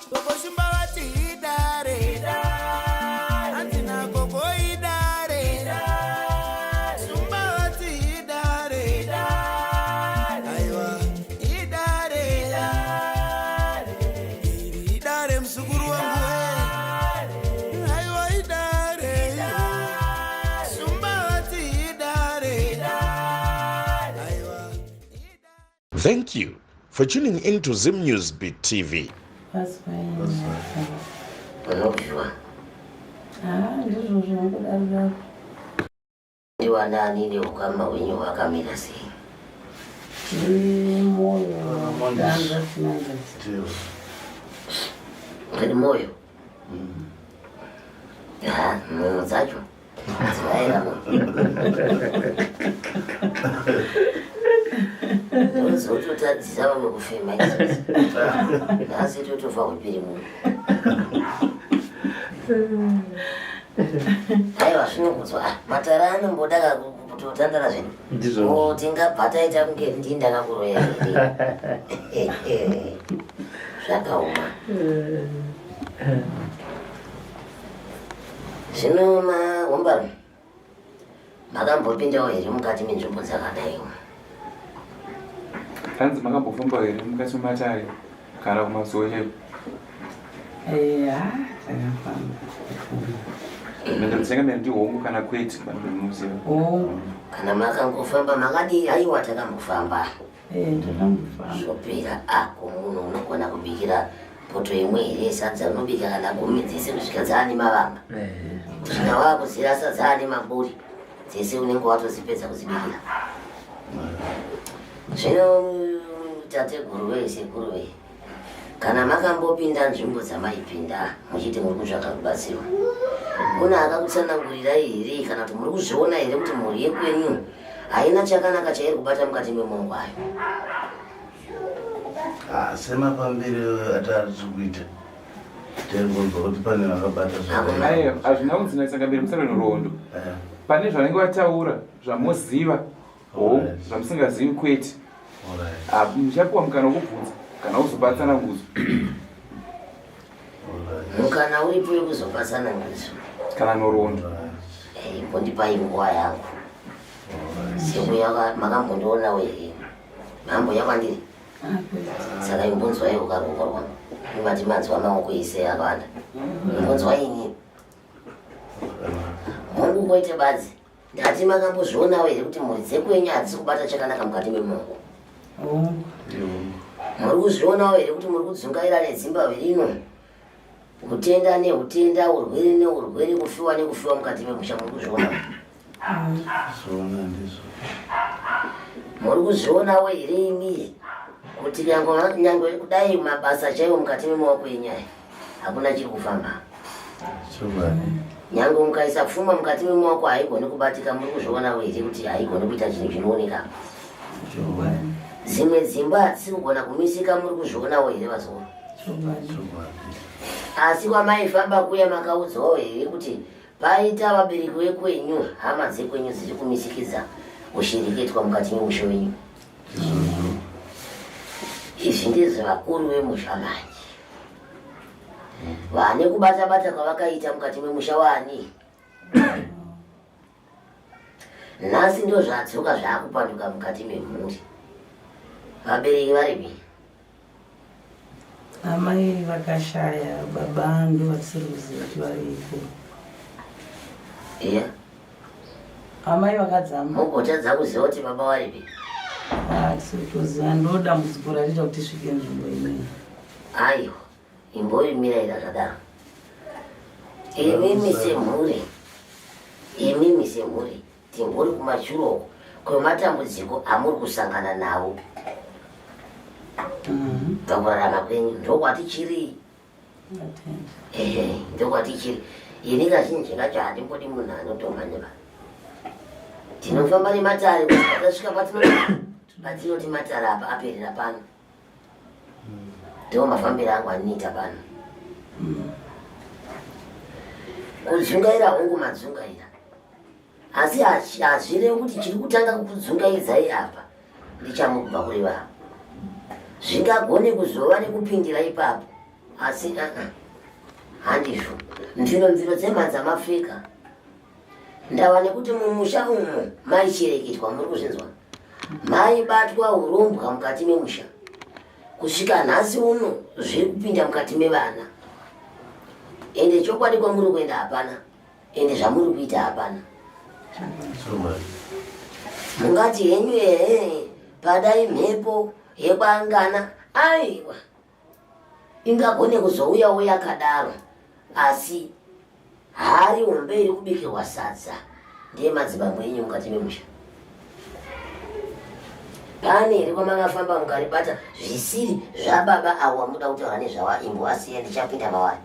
Gogo Shumba vati idare, hanzi nagogo idare, Shumba vati idare, aiwa idare, iri idare muzukuru wangu we, aiwa idare, Shumba vati idare, aiwa. Thank you for tuning in to Zim News Beat TV. That's fine. Unobviwa. Ah, ndizvo zvinongodaro daro. Ndiwanani neukama hwenyu hwakamira sei? Tiri moyo danza tinanza. Tiri moyo. Ha, mwoyo dzacho. Ndozototadzisa vamwe kufema izvozvo. Nhasi totofa hwepiri munhu. Aiwa zvinokudzwa. Ah, matara anomboda kutotandara zvedu. Ndizvo. Oh, tingabva taita kunge ndini ndakakuroya here. Zvakaoma. Zvino mahombarume makambopindawo here mukati menzvimbo dzakadai umu? Hanzi makambofambawo here mukati mematare kana kumazuva chaiko? Eya, takafamba. Mhinduro dzinenge ndi hongu kana kwete vanhu munoziva. Hongu. Kana makangofamba makadii? Aiwa takambofamba. Eh, ndakambofamba. Zvopera ako munhu unogona kubikira poto imwe here sadza unobika kana gumi dzese kusvika dzaane mavanga kusvika wakuzirasa dzaane maburi dzese unenge watodzipedza kudzibikira zvino tateguru wee sekuru wee Kana makambopinda nzvimbo dzamaipinda muchiti muri kutsvaka rubatsiro, kune akakutsanangurirai here kana kuti muri kuzviona here kuti mhuri yekwenyu haina chakanaka chairi kubata mukati memongo ayo? Ah, semafambiro atari kuita taingonzwa kuti pane vakabata zvakaipa. Hazvina kunzi naitsangamiri musare nhoroondo. Eh. Pane zvanenge vataura zvamoziva Hongu, zvamusingazivi kwete. Ah, muchapiwa mukana wekubvunza kana wozopa tsanangudzo. Mukana uripo wekuzopa tsanangudzo kana nhoroondo. Eh, imbondipai nguva yangu. Sekuya makambondionawo here? Mambouya kwandiri? Saka imbonzwai ukaruoko rwangu. Mati manzwa maoko ese akawanda. Imbonzwai ini. Hongu kwete badzi. Ndati makambozvionawo here kuti mhuri dzekwenyu hadzisi kubata chakanaka mukati memongo? Muri kuzvionawo here kuti muri kudzungaira nedzimbahwe rino? Utenda neutenda, urwere neurwere, kufiwa nekufiwa mukati memusha muri kuzvionawo? Muri kuzvionawo here imi kuti nyangwe kudai mabasa chaiwo mukati memaoko enyu aya hakuna chiri kufamba? Nyange mukaisa pfuma mukati memaoko haigoni kubatika, muri kuzvionawo here kuti haigoni kuita chinhu chinooneka? Dzimwe dzimba hadzisi kugona kumisika, muri kuzvionawo here vazukuru? Asi kwamaifamba kuya makaudzwawo here kuti paita vabereki vekwenyu, hama dzekwenyu dziri kumisikidza kushereketwa mukati memusha wenyu? Izvi ndezvevakuru vemusha manje. Vane kubata bata kwavakaita mukati memusha wani. Nhasi ndozvadzoka zvakupanduka mukati memhuri. Vabereki varipi? Amai vakashaya, baba ndovatisiri kuziva kuti varipo. Iya. Amai vakadzama. Mugotadza kuziva kuti baba varipi? Ah, tisiri kutoziva, ndo dambudziko ratiita kuti tisvike nzvimbo ineyi. Aiwa, imboimiraira zvadaro. Imimi semhuri, imimi semhuri, timbori kumachuro uko kwematambudziko amuri kusangana nawo pakurarama kwenyu ndokwatichiri. Ehe, ndokwatichiri. Ini kazhinji kacho handimbodi munhu anotomhanya ba. Tinofamba nematare kusvika tasvika patinoti matare apa aperera pano. Ndiwo mafambiro angu andinoita pano. Kudzungaira hongu madzungaira. Asi hazvirevi kuti chiri kutanga kukudzungaidzai apa ndichamubva kureva. Zvingagone kuzova nekupindira ipapo. Asi aa handizvo. Mviro mviro dzemhanza mafeka. Ndava nekuti mumusha umu maichereketwa muri kuzvinzwa. Maibatwa urombwa mukati memusha. Kusvika nhasi uno zviri kupinda mukati mevana. Ende chokwadi kwamuri kuenda hapana. Ende zvamuri kuita hapana. Mungati henyu ehe padai mhepo yekwaangana aiwa ingagone kuzouyawo yakadaro asi hari hombe iri kubikirwa sadza ndiye madzibambo enyu mukati memusha pane here kwamakafamba mukaribata zvisiri zvababa avo wamuda kutaura nezvawa imbo asiye ndichapinda mawari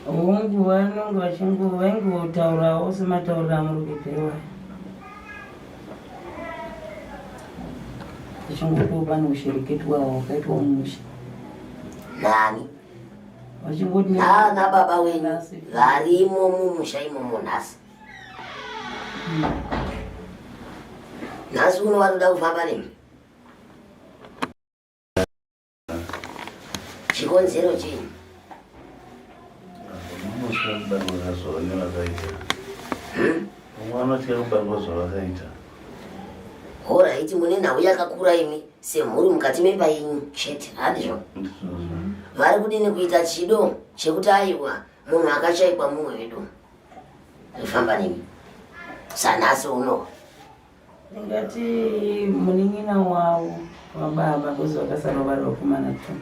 Hongu vanonge vachingo vaingotaurawo sematauriro amuri kuita iwayo. Vachingotiwo pane ushereketwa hwakaitwa mumusha. Nani? Vachingoti nana baba wenyu varimo mumusha imomo nhasi. Nhasi uno vanoda kufamba nemi. Chikonzero chii? Unotya kubarwa zvavane vakaita. Hmm? Unotya kubarwa zvavakaita. Horaiti mune nhau yakakura imi semhuri mukati memba yenyu chete handizvo? Vari kudini kuita chido chekuti aiwa munhu akashaikwa mumwe wedu famba nemi sanhasi uno Ndingati munin'ina wavo wababa kozi vakasara vari vakomana tu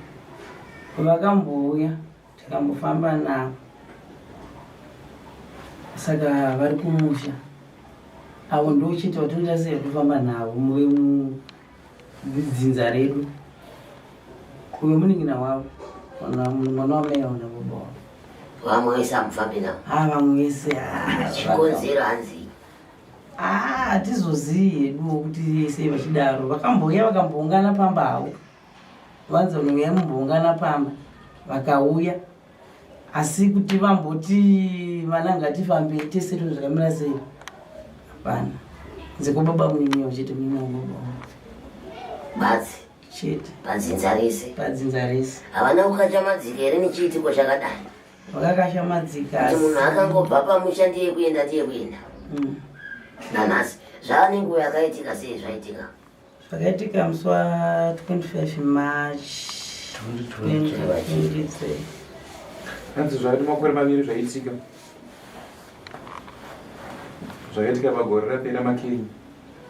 vakambouya tikambofamba navo saka vari kumusha avo ndochete vatinoita sei vatofamba navo muve mudzinza redu uyo munin'ina wavo mwana wamai avo nababa wavo vamwe vese hamufambi navo ha vamwe vese chikonzero hanzii Ah, hatizozivi heduwo kuti sei vachidaro vakambouya vakamboungana pamba havo vanzi vanouya mumboungana pamba vakauya asi kuti vamboti vana ngatifambe tese to zvakamira sei hapana nze kwababa muniniwo chete munini wababa badzi chete padzinza rese padzinza rese havana kukachamadzika here nechiitiko chakadai Vakakashamadzika kuti munhu akangobva pamusha ndiye kuenda ndiye kuenda mm. nanhasi zvava nenguva yakaitika sei zvaitika zvakaitika musi wa 25 march 2023 hanzi zvakati makore maviri zvaitika zvakaitika pagore rapera makenya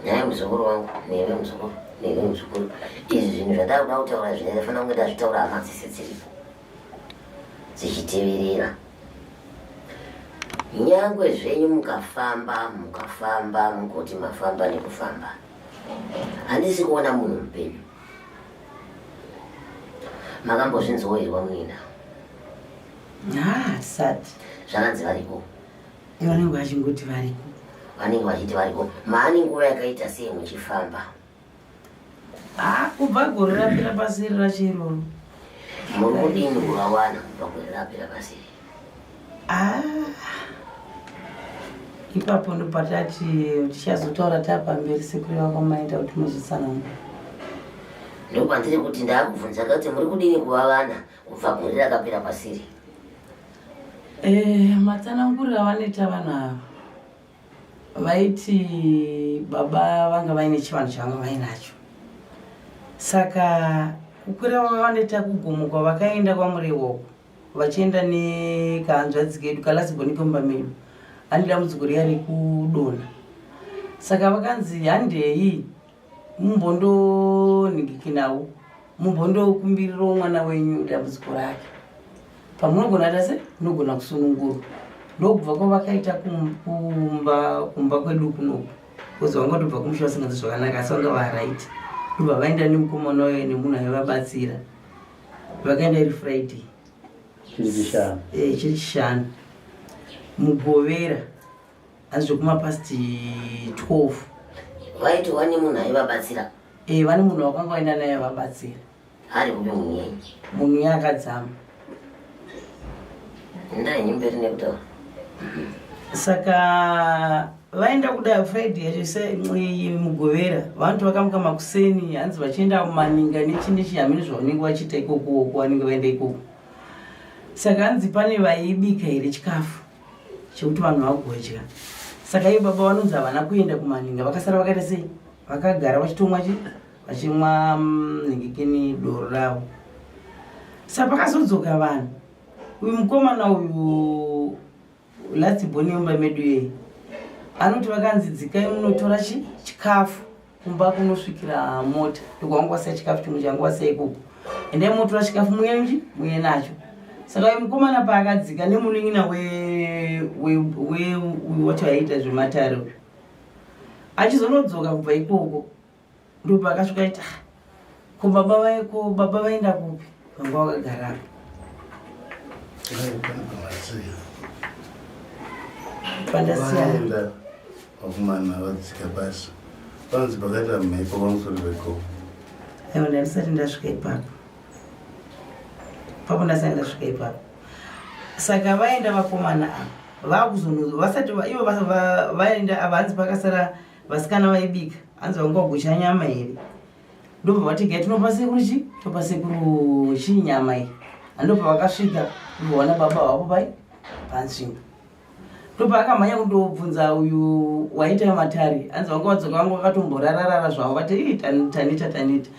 Nhai muzukuru wangu, newe muzukuru, newe muzukuru. Izvi zvinhu zvandakuda kutaura zvine ndafanira kunge ndazvitaura hama dzese dziripo. Dzichiteverera. Nyangwe zvenyu mukafamba, mukafamba, mugoti mafamba nekufamba. Handisi kuona munhu mupenyu. Makambozvinzwawo here kwamunoenda? Ah, hatisati. Zvakanzi variko. Vanenge vachingoti variko. Vanenge vachiti variko. Maani nguva yakaita sei muchifamba? Ah, kubva gore rapera pasiri racho iroro. Muri kudini kuvawana kubva gore rapera pasiri? Ah. Ipapo ndopatati tichazotaura tapamberi sekureva kwamaita kuti muzotsanangura. Ndokwandiri kuti ndakubvunza kuti muri kudini kuvavana kubva gore rakapera pasiri? Eh, matsananguriro avanoita vanhu ava vaiti baba vanga vaine chivanhu chavanga vainacho saka kukwira vavanoita kugomo kwavakaenda kwamurehwa uko vachienda nekahanzvadzi kedu kalasiboni kemumba medu ane dambudziko riya rekudonha saka vakanzi handei mumbondonhingikinawo mumbondokumbirirawo mwana wenyu dambudziko rake pamunogona tase munogona kusunungurwa ndokubva kwavakaita kumba kumba kwedu kunoku bcause vanga tobva kumusha vasinganzi zvakanaka asi vanga varaiti ndobva vaenda nemukomana wayo nemunhu aivabatsira vakaenda iri friday chiri chishanu eh, chiri chishanu mugovera Hanzi zvekuma past 12. Vaiti vane munhu aivabatsira. Eh, vane munhu wakanga waenda naye vabatsira. Ari kupi munhu iyeye? Munhu iye akadzama. Ndai mberi nekutaura. Saka Vaenda kuda Friday yacho se Mugovera, vanoti vakamuka makuseni, hanzi vachienda kumaninga nechi nechi, hameno zvavanenge vachiita ikoko uko vanenge vaenda ikoko. Saka hanzi pane vaibika here chikafu chekuti vanhu vagodya. Saka ivo baba vanonzi havana kuenda kumaninga, vakasara vakaita sei, vakagara vachitomwa chi vachimwa nhingikini doro ravo. Saka pakazodzoka vanhu, uyu mukomana uyu last born yemumba medu yei anoti vakanzi dzikai munotora chi chikafu kumba kunosvikira mota, ndokwangu wasiya chikafu chimwe changu wasiya ikoko, endai motora chikafu muye muye nacho. Saka uyu mukomana paakadzika nemunin'ina uyu wacho aiita zvematare uyu, achizonodzoka kubva ikoko, ndopaakasvika aiti, ah, ko baba vaiko, baba vaenda kupi, vanga vakagara apa pandasiyana. Vakomana vadzika pasi, vanzi pakaita mhepo pamusoro pegomo. Aiwa, ndandisati ndasvika ipapo, papo ndasati ndasvika ipapo. Saka vaenda vakomana ava, vakuzono vasati ivo vaenda ava, hanzi pakasara vasikana vaibika, hanzi vanga vagocha nyama here, ndobva vati gai tinopa sekuru chi topa sekuru chii nyama iyi. Handobva vakasvika, ndobvaona baba vavo pai panzvimbo, ndopaakamhanya kundobvunza uyu waita matare, hanzi vanga vadzoka, vanga vakatomborararara zvavo, vati ii tanita tanita.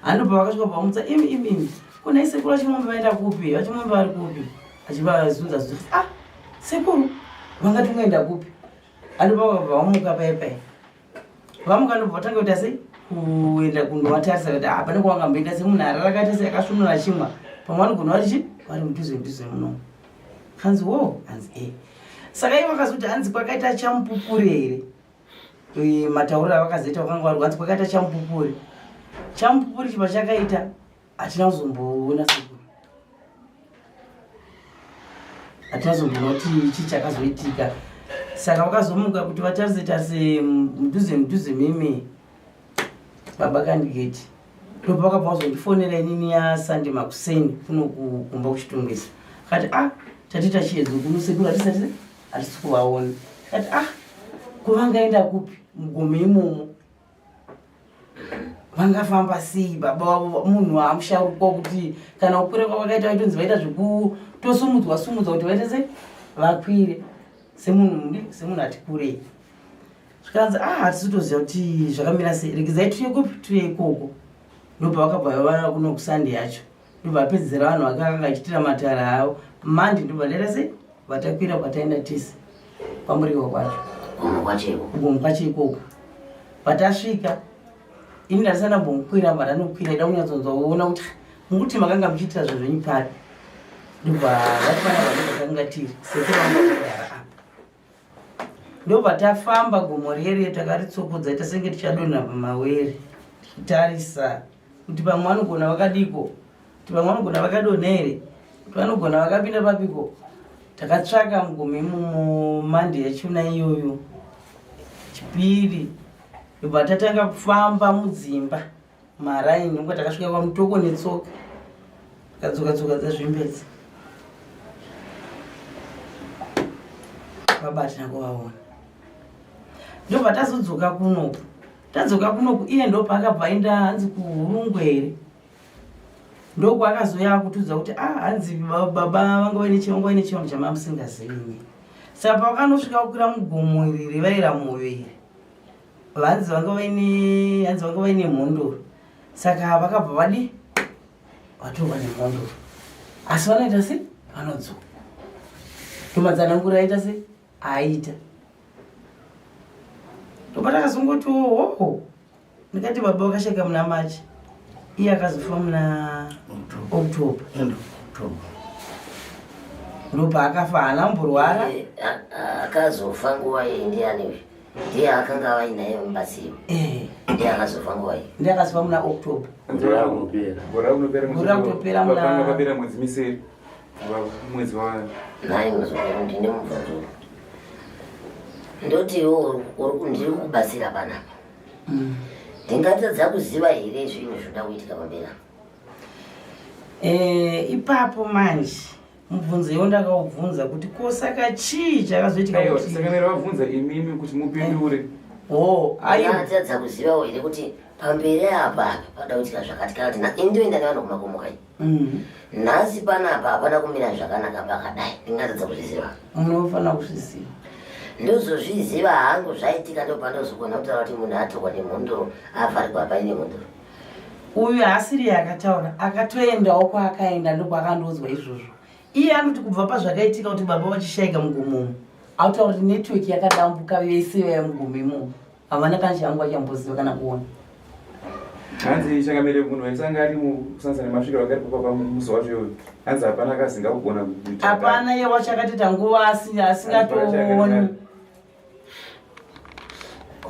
Handobva vakasvika pavamutsa, imi imi imi, kunai sekuru vaChimombe vaenda kupi, vaChimombe vari kupi? Achivazunza zunza, ah, sekuru vangati ungaenda kupi? Handobva vakabva vamuka pai pai vamuka, ndobva vatanga kuita sei, kuenda kundovatarisa kuti ah, pane kwavangamboenda semunhu arara akaita sei, akasvunura chimwa, pamwe vanogona vari chi vari mudhuze mudhuze muno. Hanzi wo, hanzi e saka ivo vakazoti hanzi kwakaita chamupupuri here, matauriro avakazoita vakanga vari, hanzi kwakaita chamupupuri, chamupupuri chipa chakaita, hatina kuzomboona sekuru, hatina kuzomboona kuti chii chakazoitika. Saka vakazomuka kuti vatarise tarise mudhuze mudhuze mimi baba kandigeti, ndopa vakabva vazondifonera inini yaSunday makuseni kuno kumba kuChitungwiza, kati ah, tatiita chiyedzo kuno, sekuru hatisati hatisi kuvaona. Kati ah, kuvangaenda kupi mugomo imomo, vangafamba sei baba vavo, munhu amusharukwa, kuti kana kukwira kwavakaita vaitonzi vaita zvekutosumudzwa sumudzwa kuti vaite sei vakwire semunhu mudi semunhu ati kurei. Zvikanzi ah, hatisi kutoziva kuti zvakamira sei, regedzai tuye kupi, tuye ikoko. Ndobva vakabva vava kuno kuSunday yacho, ndobva vapedzera vanhu vakanga vachitira matara avo Monday, ndobva ndaita sei, vatakwira kwataenda tese kwamuriwa kwacho. Gomo kwacho ikoko. Kugomo kwacho ikoko. Patasvika, ini ndandisana ndambomukwira, vandanokwira ida kunyatsonzwa kuona kuti mukuti makanga muchiitira zvinhu zvenyu papi. Ndobva vati pana vanhu vakanga tiri sekuru vanga vakagara apa, ndobva tafamba gomo rere, takaritsopodza ita senge tichadonha pamawere, tichitarisa kuti pamwe vanogona vakadiko, kuti vamwe vanogona vakadonha here, kuti vanogona vakapinda papiko. Takatsvaka mugomo imomo Monday yachona iyoyo, Chipiri ndobva tatanga kufamba mudzimba maraini, nekuti takasvika kwaMutoko netsoka, takadzoka tsoka dzazvimbedza, baba hatina kuvaona. Ndobva tazodzoka kunoku, tadzoka kunoku iye ndopaakabva aenda hanzi kuHurungwe here, ndokwaakazoya akutudza kuti ah, hanzi baba vanga vaine chivangu, vaine chivanhu chamamusingazivi imi. Saka pavakanosvika kukwira mugomo iri revaira mwoyo iri, vanzi vanga vaine, hanzi vanga vaine mhondoro, saka vakabva vadi vatorwa nemhondoro, asi vanoita se vanodzoka, ndomatsanangura aita se aita. Ndopatakazongoti ohoho, ndikati baba vakasheka muna March, iye akazofa muna October. End of October. Ndopaakafa, haana kumborwara. Akazofa nguva iyi ndiani uyu? Ndiye akanga vainaye mubatsiri? Eh. Ndiye akazofa nguva iyi? Ndiye akazofa muna October. Gore rakunopera. Gore rakutopera muna- Panga papera mwedzi misere. Kubva mwedzi wa Nhai muzukuru, ndine mubvunzo. Ndoti iwe ndiri kukubatsira panapa, ndingatadza kuziva here zvinhu zvinoda kuitika pamberi apa? Ipapo manje Mubvunzo iwo ndakaubvunza kuti ko saka chii chakazoitika Aiwa, saka vabvunza imimi kuti mupindure. Eh. Oh, aiwa. Atadza kuzivawo here kuti pamberi apa pada kuitika zvakati kana kuti ini ndoenda nevanhu kumakomo kai. Mm. Nhasi panapa hapana kumira zvakanaka pakadai. Ndingatadza kuzviziva. Munofanira kuzviziva. Ndozozviziva hangu zvaitika ndopandozogona kutaura kuti munhu atorwa nemhondoro avharigwa paine mhondoro. Uyu haasiriye akataura, akatoendawo kwaakaenda ndokwaakandodzwa izvozvo. Iye anoti kubva pazvakaitika kuti baba vachishaika mugomo umu, autaura kuti network yakadambuka vese vaya mugomo imomo havana kana chavangu vachamboziva kana kuona. Hanzi changamire munhu wese anga ari musanza nemasvikiro anga aripo papa musi wacho iyoyo hanzi hapana akazinga kugona kuita. Hapana iye wacho akatoita nguva asingatooni.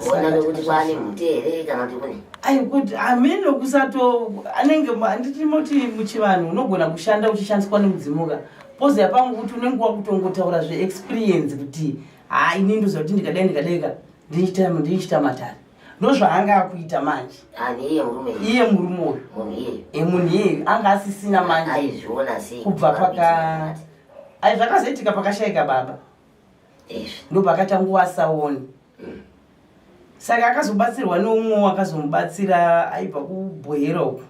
Kuona kwekuti kwaane mhute here kana kuti kune ai kuti amene kusato anenge handiti moti muchivanhu unogona kushanda uchishandiswa nemudzimuka pozi yapangu kuti unenge wakutongotaura zveexperience kuti ha ini ndoziva kuti ndikadai ndikadaika ndinichita matare ndozvaanga akuita manje ani iye murume iye murume uyu munhu iyeyu e munhu iyeyu anga asisina manje aizviona sei kubva paka ai zvakazoitika pakashaika baba ndopakatanguva asaoni mm. saka akazobatsirwa neumwe akazomubatsira aibva kubhohera uku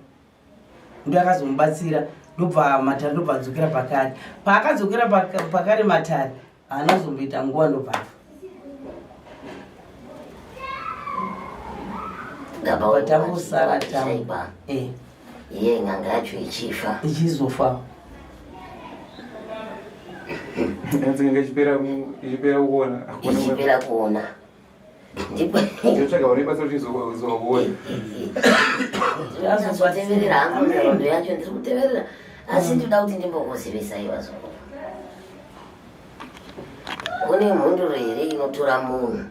ndo akazomubatsira ndobva matare ndobva adzokera pakare paakadzokera pakare matare haana kuzomboita nguva ndobva afa patangosara tangu eh. iye n'anga yacho ichifa ichizofa Yanzi ichipera ichipera kuona. Ichipera kuona. Ndipo ndinotsvaga uri basa kuti izoona. Ndinozoteverera hangu nhoroondo yacho ndiri kuteverera asi ndinoda kuti ndimbokuzivisai vazukuru. Kune mhunduro here inotora munhu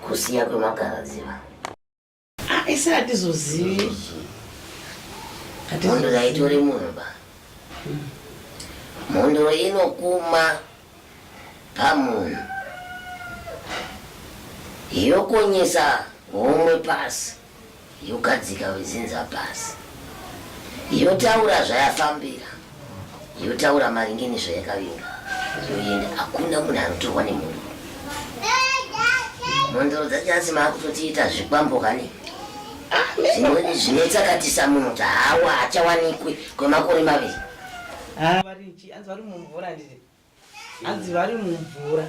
kusiya kwemagaradziva? Ah, isi hatizozivi. Mhondoro haitore munhu ba. Mhondoro inokuma pamunhu yokonyesa homwe pasi yogadzika wedzinza pasi yotaura zvayafambira yotaura maringe nezvayakavinga yoenda hakuna munhu anotorwa nemhondoro mhondoro dzacho asi maakutotiita zvikwambo kani zvinotsakatisa munhu kuti hawa hachawanikwi kwemakore maviri ah, hanzi vari mumvura handiti hanzi vari mumvura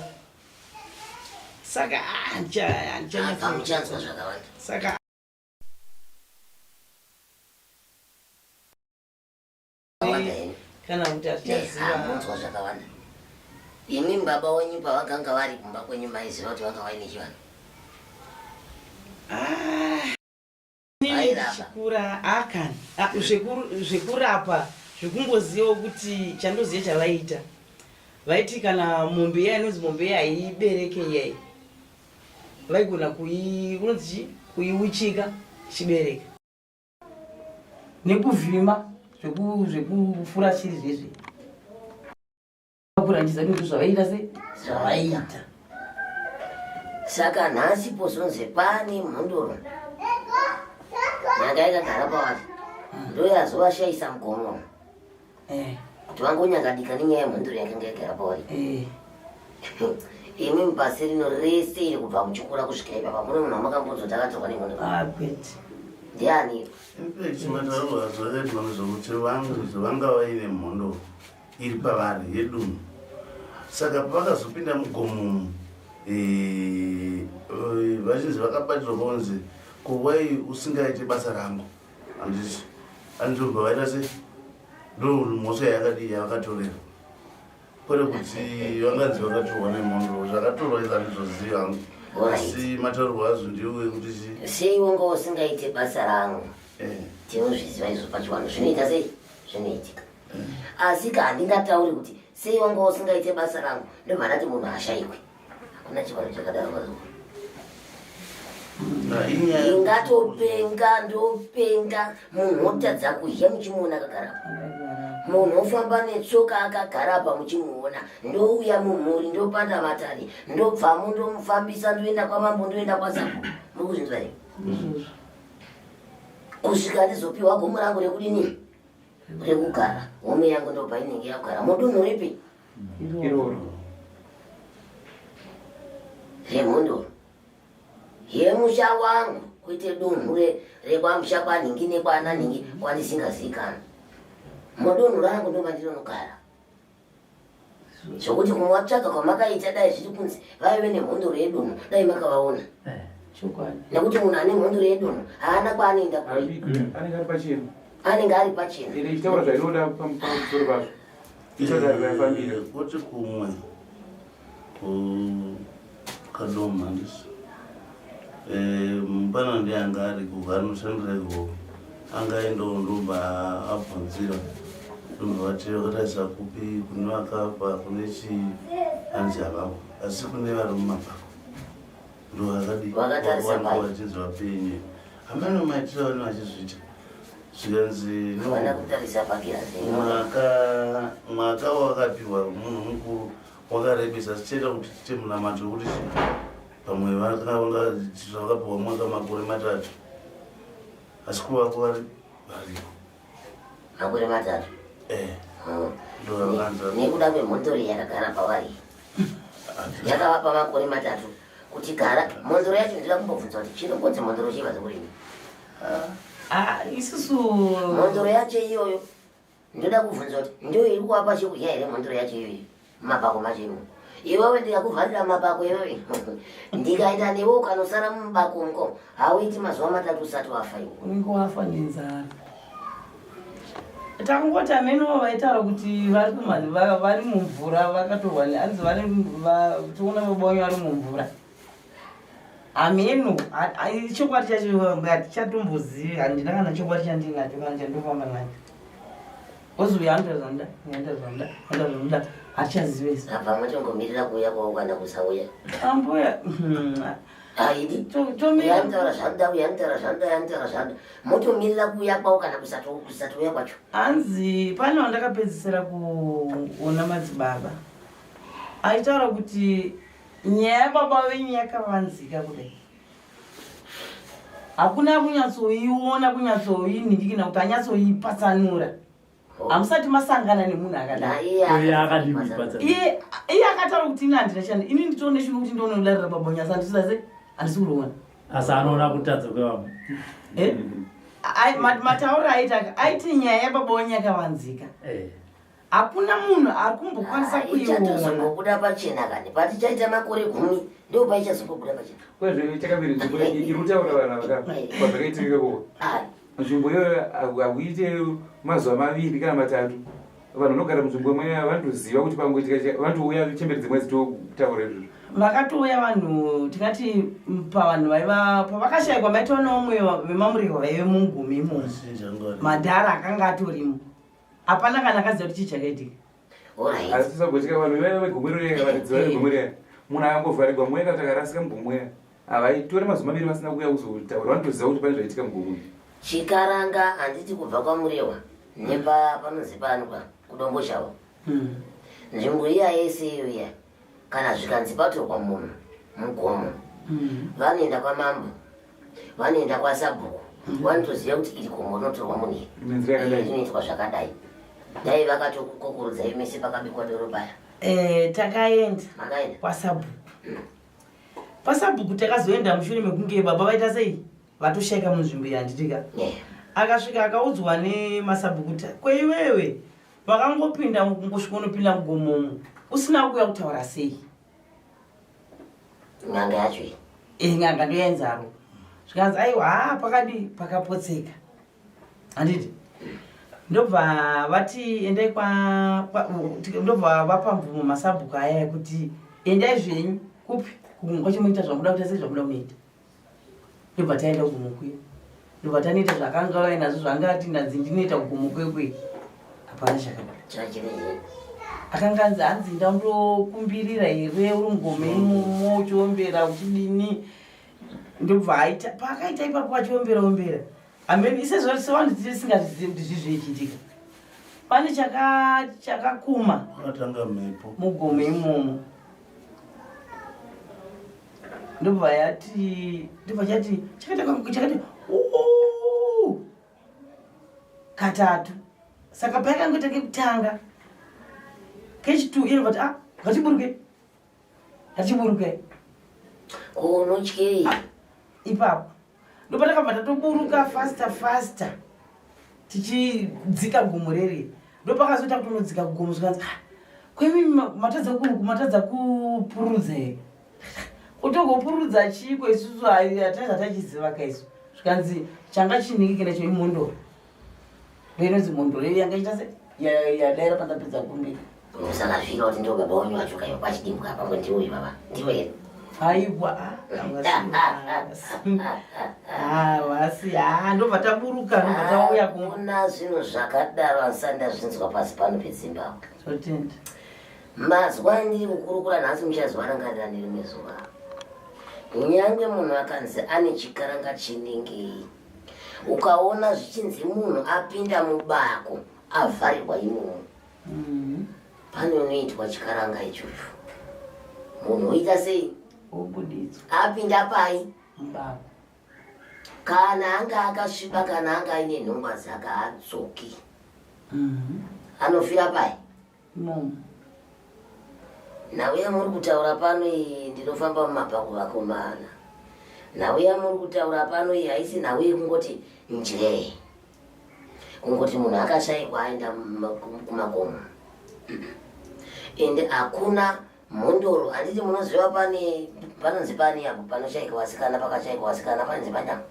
saka ah, handichamuchanzwa zvakawanda saka kana kuti hazvichaziva zvakawanda imi baba wenyu pavakanga vari kumba kwenyu maiziva kuti vanga vaine chivanhu ah, ndichikura akani ah, zvekurapa zvekungozivawo kuti chandoziva chavaiita vaiti kana mombe iya inonzi mombe iya haibereke iyai vaigona kui unonzi chii kuiuchika ichibereka nekuvhima zvekufura shiri zvezve kurangidza kuti zvavaiita se zvavaiita saka nhasi pozonzi pane mhondoro nyanga yakagara pavari ndoyazovashaisa mugomo eh. kuti vangonyangadika nenyaya yemhondoro yakanga yagara pavari eh. imi mupasi rino rese iri kubva muchikura kusvika ipapa mune munhu wamakambonzwa takatorwa nemhondoro ah, kwete ndiani infact mataurwa zvakaitwa nezvekuti vangu vanga vaine mhondoro iri pavari yedunhu saka pavakazopinda mugomo umu eh, eh, vachinzi vakabatirwa paunzi ko wai usingaite basa rangu handiti andobva vaita se ndo mhosva yakadii yavakatorera kwete kuti vanganzi vakatorwa nemhondoro zvakatorwa izvi handizvozivi hangu asi mataurwa azvo ndiwo ekuti chi sei wanga usingaite basa rangu eh. tinozviziva izvo pachivanhu zvinoita sei zvinoitika asi ka handingatauri kuti sei wanga usingaite basa rangu ndobva ndati munhu ashaikwe hakuna chivanhu chakadaro vazukuru ndingatopenga ndopenga munhu otadza kudya muchimuona akagara munhu ofamba netsoka akagara apa muchimuona ndouya mumhuri ndopanda matare ndobvamo ndomufambisa ndoenda kwamambo ndoenda kwasapo muri kuzvinzwa here kusvika ndizopiwa gomo rangu rekudini Rekugara home yangu ndo painenge yakugara mudunhu ripi iroro remhondoro yemusha wangu kuite dunhu rekwamusha kwanhingi nekwana nhingi kwandisingazikanwi mudunhu rangu ndo mandinonogara zvokuti kumatsvaga kwamakaita dai zviri kunzi vaive nemhondoro yedunhu dai makavaona eh, chokwadi nekuti munhu ane mhondoro yedunhu haana kwaanoenda kure anenge ari pachena anenge ari pachena ende ichitaura zvainoda pamusoro pazvo ichataura kuti kumwe Kadoma handisi eh, mupana ndiye anga ari kuvanoshandira ikoko anga aendawo ndobva abvunzira ndobva vati vakatarisa kupi kune vakafa kune chii hanzi havako asi kune vari mumapako ndo Vakatarisa pai? vakadivachinzi vapenyu hameno maitiro avane vachizviita zvikanzi no havana kutarisa pagirazi mwaka mwaka wakapiwa munhu mukuru Wakarebesa tichaita kuti tiite munamato wekuti pamwe vakapiwa mwaka makore matatu asi kuvako vari variko makore matatu eh hmm. ndovakanza nekuda kwemhondoro yakagara pavari yakavapa makore matatu kuti gara mhondoro yacho ndinoda kumbobvunza kuti chinombonzi mhondoro chii vazokurimi ah, isusu mhondoro yacho iyoyo Ndoda kubvunza kuti ndiyo iri kuvapa chekudya here mhondoro yacho iyoyo mumapako macho imo iwewe ndikakuvharira mumapako iwewe ndikaenda newe ukanosara mumubako uko hauiti mazuva matatu usati wafa iwe unenge wafa nenzara takungoti ameno vaitaura kuti vari vari mumvura vakatorwa hanzi vari tiona baba wanyu vari mumvura hameno chokwadi chacho hatichatombozivi handina kana chokwadi chandinacho kana chandofamba nacho ozi uyo anoita zvanoda anoita zvanoda anoita zvanoda hatichazive isu apa motongomirira kuuya kwavo kana kusauya ambuya aidi tomirira anotaura zvanoda uyo anotaura zvanoda uyo anotaura zvanoda motomirira kuuya kwavo kana kusatouya kwacho hanzi pane wandakapedzisira kuona madzibaba aitaura kuti Nyaya yababa venyu yakavanzika kudai hakuna kunyatsoiona kunyatsoinhingikina kuti anyatsoipatsanura oh. hamusati masangana nemunhu akadai iye akataura kuti ini handina chani ini nditoone shungu kuti ndione kudarira baba wenyu asi handisi ase handisi kuriona asi anoona kutadza kwevamwe eh? matauriro aita aiti nyaya yababa wenyu yakavanzika eh. Hakuna munhu ari kumbokwanisa Ah, kuiona. Ichatozongobuda pachena kani patichaita makore gumi ndo paichazongobuda pachena. Kwezve chakambiri nzvimbo iri kutaura vanhu ava kwazvakaitika ikoko. Ah. Nzvimbo iyoyo hakuite mazuva maviri kana matatu. Vanhu vanogara munzvimbo imwe vanotoziva kuti pangoitika vanotouya chembere dzimwe dzitotaura izvozvo. Vakatouya vanhu tingati pavanhu vaiva pavakashaikwa maitova nevamwe vemamurehwa vaive mungumi imomo. Madhara akanga atorimo. Hapana kana akaziva kuti chii chakaitika. Asi tisagotika vanhu vaiva vegomwe rega varidzi vaiva vegomwe rega. Munhu akangovharirwa mweya kana kuti akarasika mugomwe havaitore mazuva maviri vasina kuuya kuzotaura vanotoziva kuti pane zvaitika mugomwe. Chikaranga handiti kubva kwaMurewa nepa panonzi pano pa kuDomboshawa. Hmm. Nzvimbo iya yese iyo iya kana zvikanzi patorwa munhu mugomo hmm. vanoenda kwamambo vanoenda kwasabhuku vanotoziva kuti iri gomo rinotorwa munhu rinoitwa zvakadai dai vakatokukokorudzai mese pakabikwa doro paya eh, takaenda makaenda kwasabhuku pasabhuku takazoenda mushure mekunge baba vaita sei vatoshaika munzvimbo yanditika akasvika akaudzwa nemasabhuku kuti kweiwewe vakangopinda kungosvika unopinda mugomomo usina kuuya kutaura sei N'anga yacho iyi. Eh, n'anga ndoyainzaro. Zvikanzi aiwa haa pakadii pakapotseka. Handiti? Ndobva vati endai kwa, kwa ndobva vapa mvumo masabhuku aya ekuti endai zvenyu kupi kugomo kwacho moita zvamuda kuita sei zvamuda kunoita. Ndobva taenda kugomo kuya. Ndobva tanoita zvakanga vainazvo zvanga ati ndanzi ndinoita kugomo kuya kuya. Hapana chakabuda. Chachirei. Akanga anzi hanzi ndandokumbirira here uri mugome imomo uchiombera uchidini ndobva aita paakaita ipapo achiombera ombera amen isezvo sevanhu tisingazvizivi kuti zvii zvinoichiitika pane chakakuma Akatanga mhepo. mugome imomo ndobva yati ndobva chati chakaita chakati katatu. Saka payakangoita kekutanga kechitu inobva ti ah ngatiburuke ngatiburuke. Unotyei? Ipapo ndopatakabva tatoburuka faster faster tichidzika gomo reri ndopakazoita kuti unodzika kugomo zvikanzi ah, kwemi matadza matadza kupururudza here kuti ugopururudza chiiko isusu hatina zvatachiziva ka isu zvikanzi changa chiniki kena cho imhondoro ndoinonzi mhondoro iyo yanga ichita se yadaira pandapedza kumbira Usakasvika kuti ndiwo baba wenyu wacho kaiwa kwachidimbuka apapo ndiwo uyu baba ndiwo here aiwa havasi ha ndobva taburuka ndobva tauya kuna zvinhu zvakadaro handisati ndazvinzwa pasi pano pezimbabwe totenda mazwa andiri kukurukura nhasi muchazoarangarira nerimwe zuva nyange munhu akanzi ane chikaranga chinengei ukaona zvichinzi munhu apinda mubako avharirwa imomo mm. Pane unoitwa chikaranga ichocho munhu oita sei obuditswa apinda pai mubako kana anga akasviba kana anga aine nhongwa dzaka adzoki mm-hmm. anofira pai imomo nhau yamuri kutaura pano iyi ndinofamba mumabhaku vakomana nhau yamuri kutaura pano iyi haisi nhau yekungoti njee kungoti munhu akashaikwa aenda kumakomo ende hakuna mhondoro handiti munoziva pane panonzi pani apo panoshaikwa vasikana pakashaikwa vasikana panonzi panyama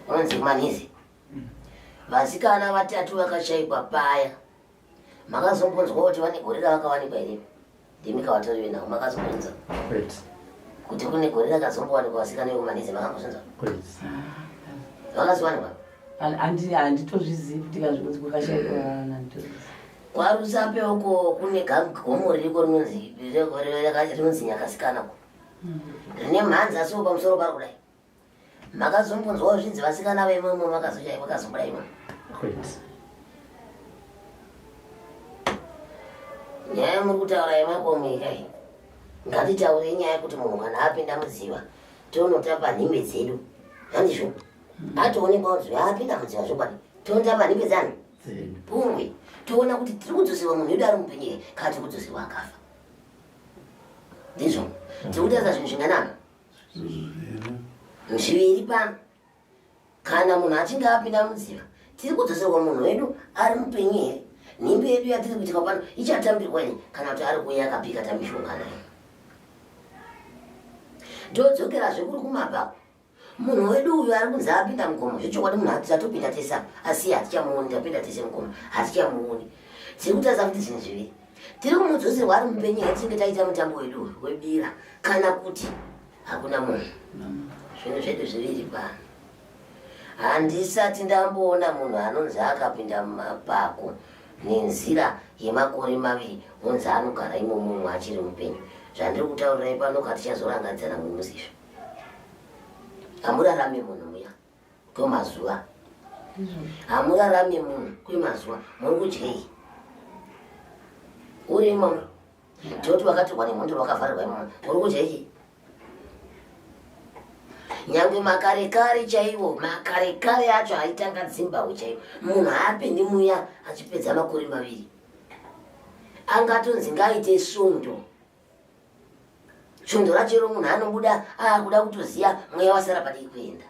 panonzi kumanizi vasikana vatatu vakashaikwa paya Makazombonzwa kuti vane gore ravakawanikwa here? Ndimi kavatori venhau makazombonzwa kuti kune gore rakazombowanikwa vasikana vekumanhize makambozvinzwa? Vakazowanikwa? Handitozvizivi kuti kazvikunzi kwakashaikwa vana handitozvizivi. KwaRusape uko kune gomo ririko rinonzi rinonzi Nyakasikana uko rine mhanza asiwo pamusoro paro kudai. Makazombonzwawo zvinzi vasikana veimomo vakazochai vakazobuda imomo. Kwete. Nyaya yamuri kutaura yemakomo iyi ngatitaure nyaya yekuti munhu kana apinda mudziva tonotapa nhimbe dzedu handizvo atoonekwa kuti apinda mudziva zvokwadi tonotapa nhimbe dzani pungwe toona kuti tiri kudzoserwa munhu wedu ari mupenyu here kana tiri kudzoserwa akafa ndizvo tiri kutaridza zvinhu zvinganani Zviviri pano kana munhu achinge apinda mudziva tiri kudzoserwa munhu wedu ari mupenyu here nhimbe yedu yatiri kuitika pano ichatambirwa here kana kuti ari kuuya akapika tamishonga naye todzokerazve kuri kumabako munhu wedu uyu ari kunzi apinda mugomo zvechokwadi munhu atopinda tese apa asi hatichamuoni tapinda tese mugomo hatichamuoni tiri kutadza kuti zvinhu zviviri tiri kumudzoserwa ari mupenyu here tinenge taita mutambo wedu uyu webira kana kuti hakuna munhu zvinhu zvedu zviviri pano handisati ndamboona munhu anonzi akapinda mumapako nenzira yemakore maviri onzi anogara imomo mumwe achiri mupenyu zvandiri kutaurirai pano katichazorangadzana mumusi izvo hamurarame munhu muya kwemazuva hamurarame munhu kwemazuva muri kudyei uri imomo toti wakatorwa nemhondoro wakavharirwa imomo uri kudyei nyange makarekare chaiwo makarekare acho aitanga dzimbahwe chaiwo munhu haapindi muya achipedza makore maviri angatonzi ngaaite svondo Svondo racho iro munhu anobuda aakuda kutoziva mweya wasara padii kuenda.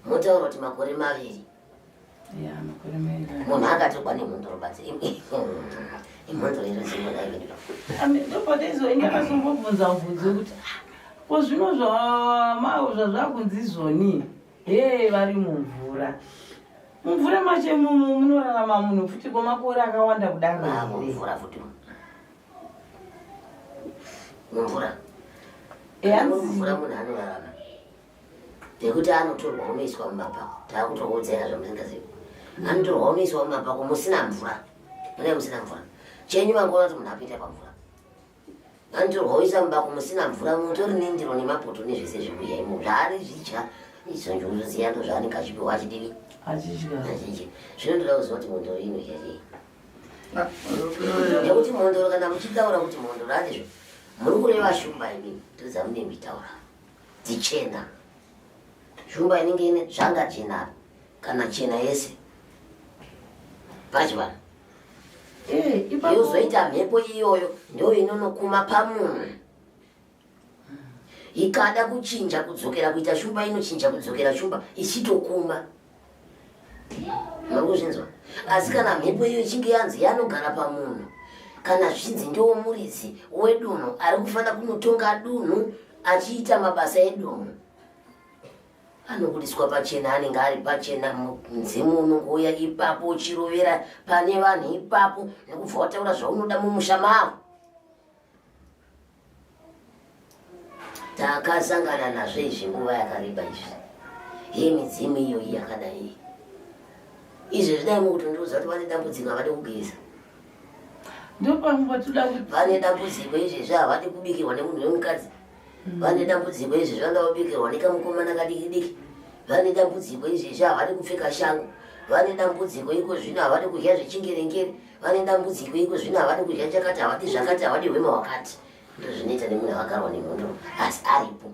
Motaura kuti makore maviri. Munhu akatorwa nemhondoro badzi. Imhondoro iro zinoda iwe. Ndopataizo ini akazombobvunza mubvunzo wekuti ah, ko zvino zvazvakunzi izvoni hee vari mumvura. Mumvura macho imomo munorarama munhu futi kwemakore akawanda kudaro Ah, here? mumvura futi mumvura Eh, hanzi- mumvura munhu anorarama nekuti anotorwa unoiswa mumapako takutokuudzai zvamusingazivi anotorwa unoiswa mumapako musina mvura mune musina mvura chenyu vangoona kuti munhu apinda pamvura Anotorwa oisa mubako musina mvura mutori nendiro nemapoto nezvese zvekudya imo zvaari zvidya idzo njuzu dziya ndo zvaanenge achipiwa achidini achidya achidya zvino ndoda kuziva kuti mhondoro inodya chii nekuti mhondoro kana muchitaura kuti mhondoro handizvo muri kureva shumba imi ndodzamunenge muchitaura dzichena shumba inenge ine zvanga jena apa. kana chena yese pachivanhu. Eh, ipapo Yozoita mhepo iyoyo ndo inonokuma pamunhu. Ikada kuchinja kudzokera kuita shumba inochinja kudzokera shumba ichitokuma. Muri kuzvinzwa? Asi kana mhepo iyo ichinge yanzi yanogara pamunhu, kana zvichinzi ndiwo muridzi wedunhu ari kufanira kunotonga dunhu achiita mabasa edunhu, anobudiswa pachena, anenge ari pachena, mudzimu unongouya ipapo uchirovera pane vanhu ipapo nekubva wataura zvaunoda mumusha mavo. Takasangana nazvo izvi nguva yakareba izvi, hii midzimu iyoyi yakadai izvezvi dai mukutondiudza kuti vane dambudziko havadi kugeza, vane dambudziko izvezvi havadi kubikirwa nemunhu wemukadzi, vane dambudziko izvezvi vanoda kubikirwa nekamukomana kadiki diki, vane dambudziko izvezvi havadi kupfeka shangu, vane dambudziko iko zvino havadi kudya zvechingerengere, vane dambudziko iko zvino havadi kudya chakati, havadi zvakati, havadi hwema hwakati. Ndozvinoita nemunhu akagarwa nemhondoro asi aripo.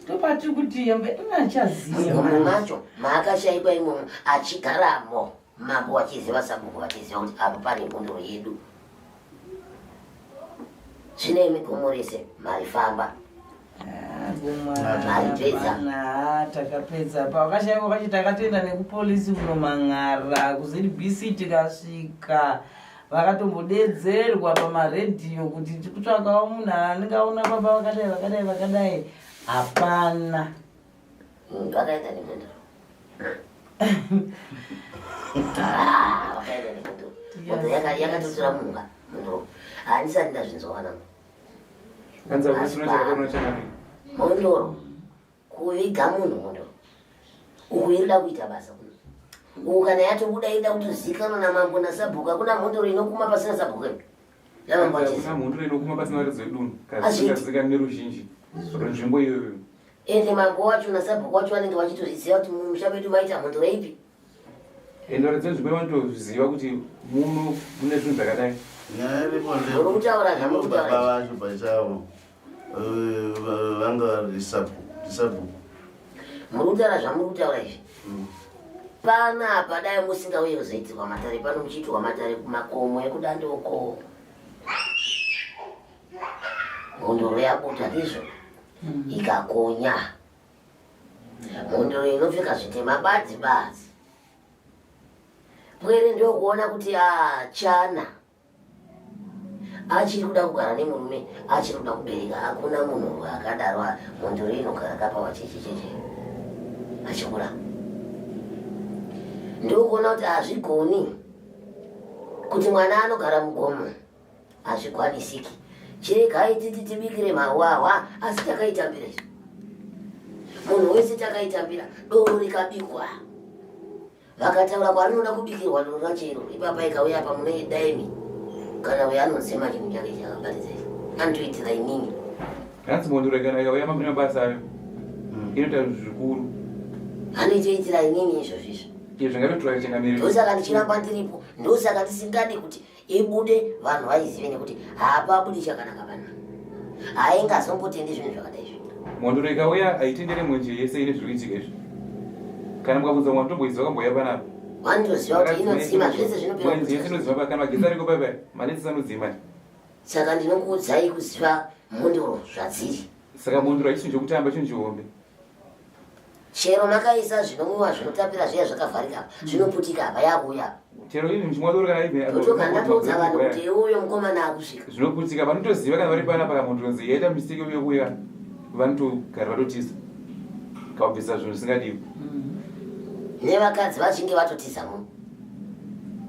Ndopatiri kuti yembe inachaziva. Mugomo macho maakashaikwa imomo achigaramo mambo vachiziva sabhuku vachiziva kuti apa pane mhondoro yedu. Zvino imi gomo rese marifamba. Maripedza. Takapedza pawakashaikwa pacho takatoenda nekupolisi kunomang'ara kuZBC tikasvika vakatombodedzerwa pamaredhiyo kuti tikutsvakawo munhu anenge aona baba vakadai vakadai vakadai, hapana. Vakaenda nemhondoro. Vakaenda nemhondoro. Mhondoro yakatotora munga mhondoro. Handisati ndazvinzwa vanangu. Mhondoro kuviga munhu mhondoro. Uku irikuda kuita basa kuno. Uku kana yatobuda ida kutozikanwa namambo nasabhuku, hakuna mhondoro inokuma pasina sabhuku imi. Namambo achiziva. Hakuna mhondoro inokuma pasina varidzi vedunhu kana zvisingazikanwi neruzhinji rwenzvimbo iyoyo. Ende mambo wacho nasabhuku wacho vanenge vachitozviziva kuti mumusha medu maita mhondoro ipi. Ende varidzi venzvimbo vanotozviziva kuti muno mune zvinhu zvakadai. Nyaya iripo Muri kutaura zvamuri kutaura baba vacho pachavo vanga vari sabhuku. Muri kutaura zvamuri kutaura izvi. Panapa dai musingauye kuzoitirwa matare pano, muchiitirwa matare kumakomo ekudandoko. Mhondoro yabuda ndizvo ikakonya. Mhondoro inopfeka zvitema badzi badzi. Pwere ndokuona kuti achana achiri kuda kugara nemurume, achiri kuda kubereka, hakuna munhu akadaro. Mhondoro inogara kapawa cheche cheche achikura. Ndokuona kuti hazvigoni kuti mwana anogara mugomo, hazvikwanisiki. Chiregai titi tibikire mahwahwa, asi takaitambira izvi. Munhu wese takaitambira, doro rikabikwa. Vakataura kwarinoda kubikirwa doro racho iro, ipapa ikauya apa munoida imi. Kana uyo anotsema chinhu chake chakabatidza ichi, anotoitira inini. Hanzi mhondoro kana ikauya mune mabasa ayo inoita zvikuru. Anoitoitira inini izvozvo izvo. Izvo zvingatotora changamire. Ndosaka ndichiramba ndiripo, ndosaka ndisingadi kuti ibude vanhu vaizive, nekuti hapabudi chakanaka pano. Haingazombotendi zvinhu zvakadai izvi. Mhondoro ikauya haitendere mwenje yese ine zviri kuitika izvi. Kana mukabvunza mwana tomboiziva kamboya panapa. Vanotoziva kuti inodzima zvese zvinopera. Mwenje yese inodzima pa kana magetsi ariko paya paya manetsi anodzima. Saka ndinokuudzai kuziva mhondoro zvadziri. Saka mhondoro haisi chinhu chekutamba, chinhu chihombe. Chero makaisa zvinomwiwa zvinotapira zviya zvakavharika apa, zvinoputika apa yakuuya apa. Chero ini muchimwa doro kana even Totoga ndatoudza vanhu kuti uyo mukomana akusvika. Zvinoputika, vanotoziva kana vari panapa kana mhondoro nzi yaita mistake yekuuya vanotogara vatotiza. Kabvisa zvinhu zvisingadiwi. Nevakadzi vachinge vatotiza muno.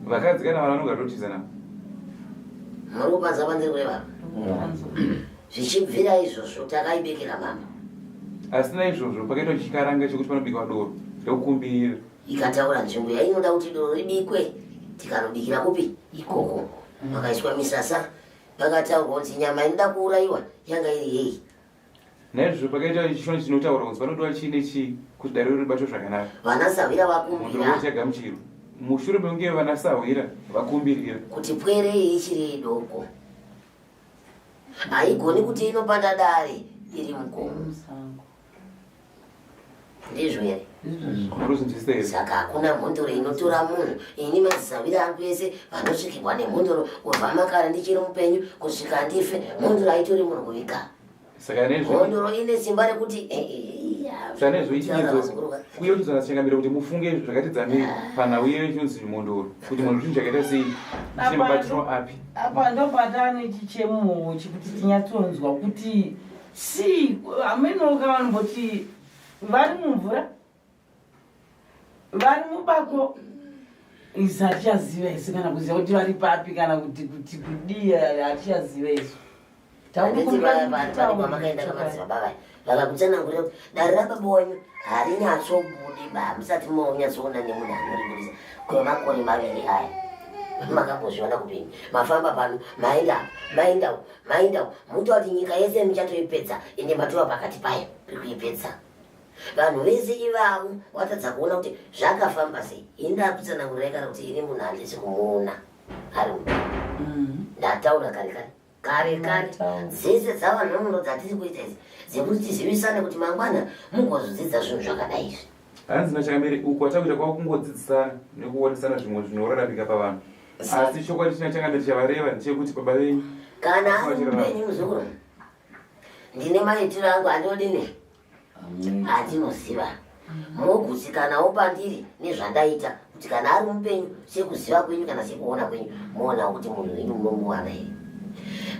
Vakadzi kana vana vanogara totiza navo. Muri kupanza pandiri kureva. Zvichibvira izvozvo takaibikira mama. Asi naizvozvo pakaitwa chikaranga chekuti panobikwa doro rekukumbirira. Ikataura nzvimbo yainoda kuti doro ribikwe, tikanobikira kupi ikoko. Pakaiswa misasa, pakataurwa kunzi nyama inoda kuurayiwa yanga iri yei. Naizvozvo pakaitwa chishona chinotaura kunzi panodiwa chii nechii kuti dare ribatwe zvakanaka. Vana sahwira vakumbira. Mhondoro yagamuchirwa. Mushure mekunge vana sahwira vakumbirira. Kuti pwere iyi ichiri idoko. Haigoni kuti inopanda dare iri mugomo. Ndizvo here? Saka hakuna mhondoro inotora munhu. Ini madzisahwira angu ese vanosvikirwa nemhondoro kubva makare ndichiri mupenyu kusvika ndife, mhondoro haitori munhu kuviga. Mhondoro ine simba rekuti eh, eh, saka nezvo ichiidzo uye uchizonatsangamira kuti mufunge zvakati dzamei panhau iyeyo chinonzi mhondoro kuti mhondoro chinhu chakaita sei chine mabatiro api. Apa ndopatane chichemo chekuti tinyatsonzwa kuti si hamenoka vanomboti vari mumvura vari mubako isu hatichaziva isu kana kuziva kuti vari papi kana kuti kuti kudii hatichaziva isu. Tauripamakaenda kamadzibaba vaya vakakutsanangurira kuti dare rababa wenyu harinyatsobudi ba musati monyatsoona nemunhu anoribudisa kwemakore maviri aya makambozviona kupini mafamba pano maenda maenda maenda muta kuti nyika yese muchatoipedza ende matova pakati payo pekuipedza Vanhu vese ivavo watadza kuona kuti zvakafamba sei. Ini ndakutsanangurirai kana kuti ini munhu handisi kumuona ari mupenyu. Ndataura kare kare kare kare dzese dzava nhoroondo dzatiri kuita idzi dzekuti tizivisane kuti mangwana mugozodzidza zvinhu zvakadai izvi. Hanzi naChakamere uku kwatakuita kwava kungodzidzisana nekuonesana zvimwe zvinoraramika pavanhu. Asi chokwadi china Changamire chavareva ndechekuti baba venyu kana ari mupenyu muzukuru ndine maitiro angu andodini andinoziva mogutsikanawo pandiri nezvandaita kuti kana ari mupenyu sekuziva kwenyu kana sekuona kwenyu moonawo kuti munhu wenyu munomuwana here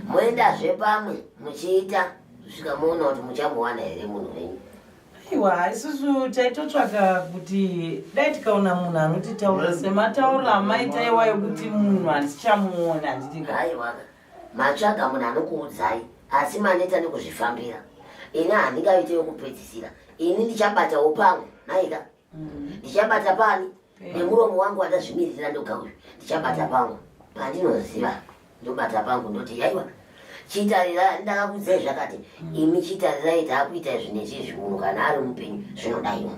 moendazve pamwe muchiita kusvika moona kuti muchamuwana here munhu wenyu. Aiwa, isusu taitotsvaka kuti dai tikaona munhu anotitaura sematauriro amaita iwayo kuti munhu handichamuona handiti. Aiwa, matsvaga munhu anokuudzai asi maneta nekuzvifambira. Ini handingaite yokupedzisira. Ini ndichabatawo pangu, nhaika. Ndichabata pani nemuromo wangu wandazvimirira ndoga uyu. Ndichabata pangu pandinoziva ndobata pangu ndoti yaiwa chitarira ndakakuudzai zvakati imi chitarirai taakuita izvi nechizvi munhu kana ari mupenyu zvinodaiwa.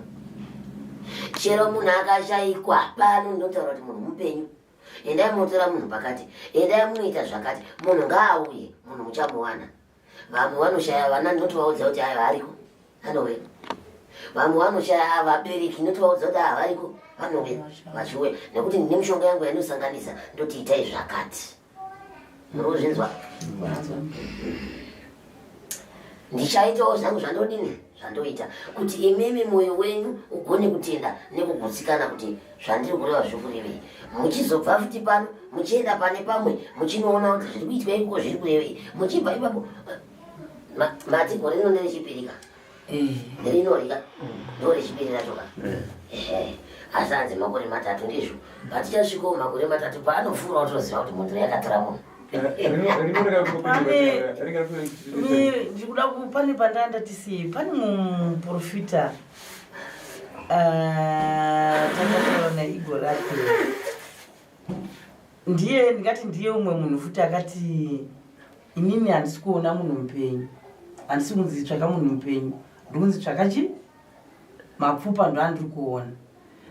Chero munhu akashaikwa pano ndinotaura kuti munhu mupenyu. Endai munotora munhu pakati, endai munoita zvakati, munhu ngaauye, munhu muchamuwana. Vamwe vanoshaya vana ndinotovaudza kuti ayo ariko, anouya. Vamwe vanoshaya vabereki ndinotovaudza kuti ava variko, vanouya, vachiuya. Nekuti ndine mishonga yangu yandinosanganisa, ndoti itai zvakati. Muri kuzvinzwa? Ndichaitawo zvangu zvandodini zvandoita kuti imimi mwoyo wenyu ugone kutenda nekugutsikana kuti zvandiri kureva zviri kurevei. Muchizobva futi pano muchienda pane pamwe muchinoona kuti zviri kuitwa ikoko zviri kurevei. Muchibva ipapo mati gore rino nderechipiri ka? Rino rika ndorechipiri racho ka? Asi hanzi makore matatu ndizvo. Patichasvikawo makore matatu paanopfuura utoziva kuti mhondoro yakatora munhu. Ndikuda pane pandanga ndatisiye pane muprofita takataura naIgor rake ndiye ndingati ndiye umwe munhu futi akati inini handisi kuona munhu mupenyu handisi kunzi tsvaka munhu mupenyu ndikunzi tsvaka chi mapfupa ndoandiri kuona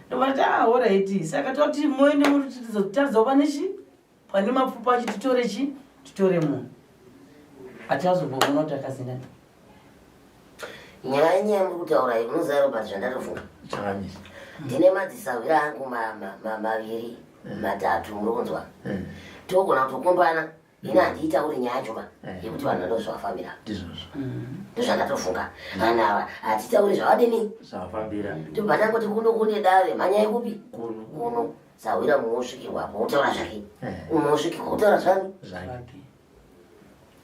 ndobati ah horaiti saka toti moende muritaridzawo pane chi pane mapfupa acho titore chi titore munhu atazomboona kuti akazindani. Nyaya nyaya muri kutaura iyi unoziva Robert zvandatofunga. Chakamisa. Ndine madzisahwira angu maviri matatu muri kunzwa. Togona kutokombana ini handiitauri nyaya yacho ba yekuti vanhu ndozvavafambira. Ndizvozvo. Ndozvandatofunga. Vanhu ava hatitauri zvavadini. Zvavafambira. Tobva tangoti kuno kune dare mhanyai kupi? Kuno. Kuno. Sahwira mumwe osvikirwapo otaura zvake. Umwe osvikirwa otaura zvani? Zvake.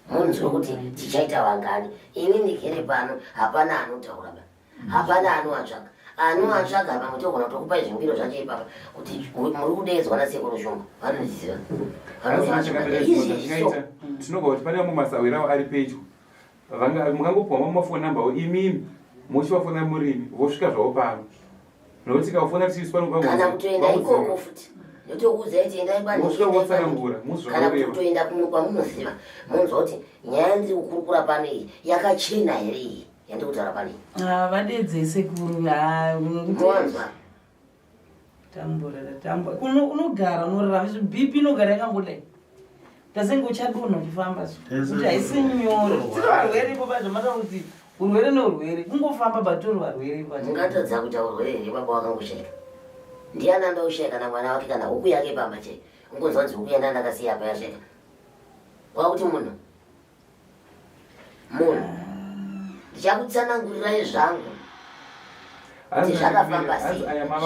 Munzwe kuti tichaita vangani. Ini ndigere pano hapana anotaura ba. Hapana anoatsvaga. Anoatsvaga pamwe togona kutokupai zvingwiro zvacho ipapa kuti muri kudeedzwa nasekuru Shumba. Vanondiziva. Vanoatsvaga. Tinogona kuti pane vamwe masahwirawo ari pedyo. Mukangopiwa mamwe mafoni number wo imimi mochivafonera murimi vosvika zvavo pano. Nokuti tikavafona tichiiswa kana kutoenda ikoko futi ndotokuudzai kuti endai kwanotsanangura kana kuti kutoenda kumwe kwamunoziva monzwa kuti nyaya yandiri kukurukura pano iyi yakachena here iyi yandiri kutaura pano iyi. Ah, vadeedzei sekuru. Ah, Monzwa. Tambura tatambura. Kuno unogara unorarama izvi BP inogara yakangodai. Tasenge uchadonha uchifamba so. Kuti haisi nyore. Tiri varwere ipo pazvo mataura kuti Urwere neurwere kungofamba but tori varwere. Mungatadza kuita urwere here baba wakangoshaika? Ndiani anoda kushaya kana mwana wake kana huku yake pamba chai? Ungonzwa kunzi huku yanda ndakasiya apa yashaika. Wakuti munhu munhu ndichakutsanangurirai zvangu kuti zvakafamba sei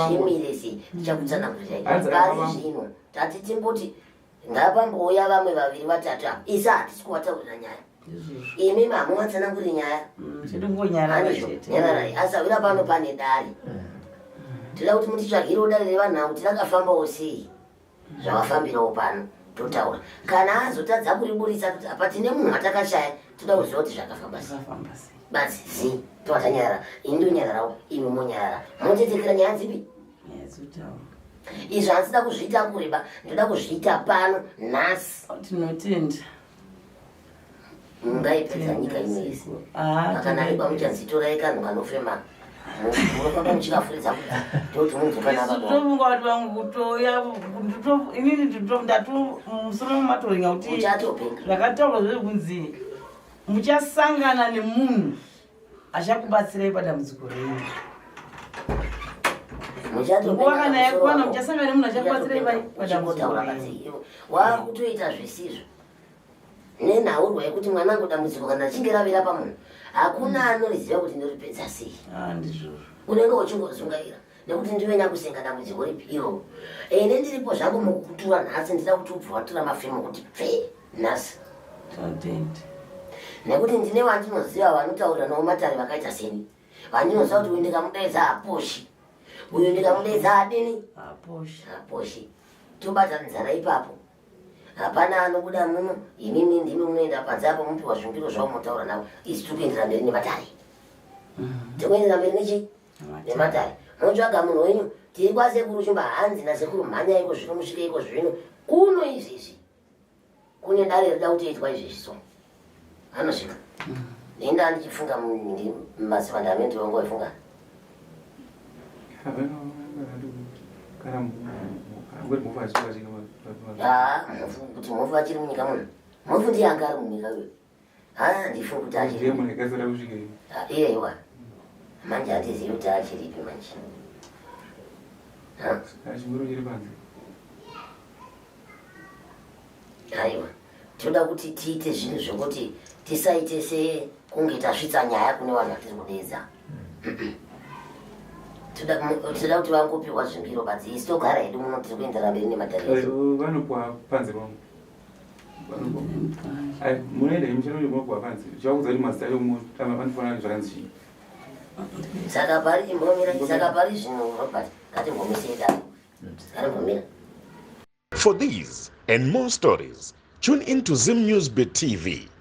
zvimire sei ndichakutsanangurirai pari zvino tati timboti ngapambouya vamwe vaviri vatatu ava isa hatisi kuvataurira nyaya imi mamuvatsananguri nyaya nyararai asi awira pano pane dare toda kuti mutitsvagirewo dare revanhu avo kuti rakafambawo sei zvawafambirawo pano totaura kana azotadza kuriburitsa kuti apa tine munhu watakashaya toda kuziva kuti zvakafamba sei basi zi towatanyarara ini ndonyararawo imi monyarara motetekera nyaya dzipi izvi handisida kuzviita kureba ndoda kuzviita pano nhasi tinotenda mungaipedza nyika ino yese ah, akanaka muchanzi torai kanhu kanofema munofamba muchikafuridza toti munzokanaatofunga kuti vamwe kutoya inini ndato musoro mumatoringa kuti zvakataurwa zvekunzi muchasangana nemunhu achakubatsirai padambudziko renyu nguva kana yakwana muchasangana nemunhu achakubatsirai padambudziko renyu wakutoita zvisizvo nenhaurwa yekuti mwanangu dambudziko kana richinge ravira pamunhu hakuna anoriziva kuti ndoripedza sei ah, ndizvozvo unenge uchingozungaira nekuti ndive nyakusenga dambudziko ripi iroro ene ndiripo zvangu mukukutura nhasi ndida kuti ubve watura mafemo kuti pfee nhasi nekuti ndine vandinoziva vanotaurira navo matare vakaita seni vandinoziva kuti uyu ndikamudaidza haposhi uyu ndikamudaidza adini haposhi tobatanidzana ipapo hapana anobuda muno imimi ndimi munoenda panze apo mupiwa zvingiro zvavo motaura navo isu tiri kuendera mberi nematare mm. tiri kuendera mberi nechii nematare motsvaga munhu wenyu tiri kwasekuru chumba hanzi nasekuru mhanya iko zvino musvike iko zvino kuno izvezvi kune dare rida kutoitwa izvezvi so anosvika mm. nenda ndichifunga masivandamenti wangu waifunga kuti mhofu achiri munyika muno mhofu ndiye anga ari munyika uyo haa ndifunga kuti achiri iyewa manje handizivi kuti achiripi manje Aiwa, tinoda kuti tiite zvinhu zvekuti tisaite sekunge tasvitsa nyaya kune vanhu vatiri kudeedza. Tinoda kuti vangopiwa zvimbiro badzi isu togara hedu muno tiri kuenderera mberi nematare. Vanopiwa panze vangu. Munoenda muchero munopiwa panze. Chivakuudza kuti mazita acho vanofanira zvakanzi chii. Saka pari imbomira saka pari zvino Robert ngatimbomisei dare. Ngarimbomira. For these and more stories, tune in to Zim News Bit TV.